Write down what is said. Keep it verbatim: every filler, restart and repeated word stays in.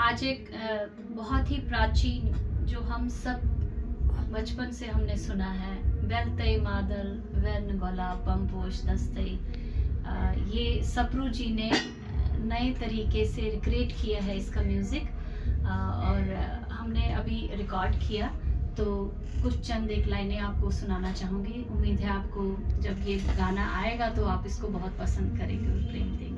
आज एक अ, बहुत ही प्राचीन, जो हम सब बचपन से हमने सुना है, बेलतई मादल, वेन गोला, पंपोश, दस्तई। अ, ये सप्रू जी ने नए तरीके से रिक्रिएट किया है इसका म्यूजिक, अ, और हमने अभी रिकॉर्ड किया, तो कुछ चंद एक लाइनें आपको सुनाना चाहूंगी। उम्मीद है आपको जब ये गाना आएगा तो आप इसको बहुत पसंद करेंगे और प्रेम देंगे।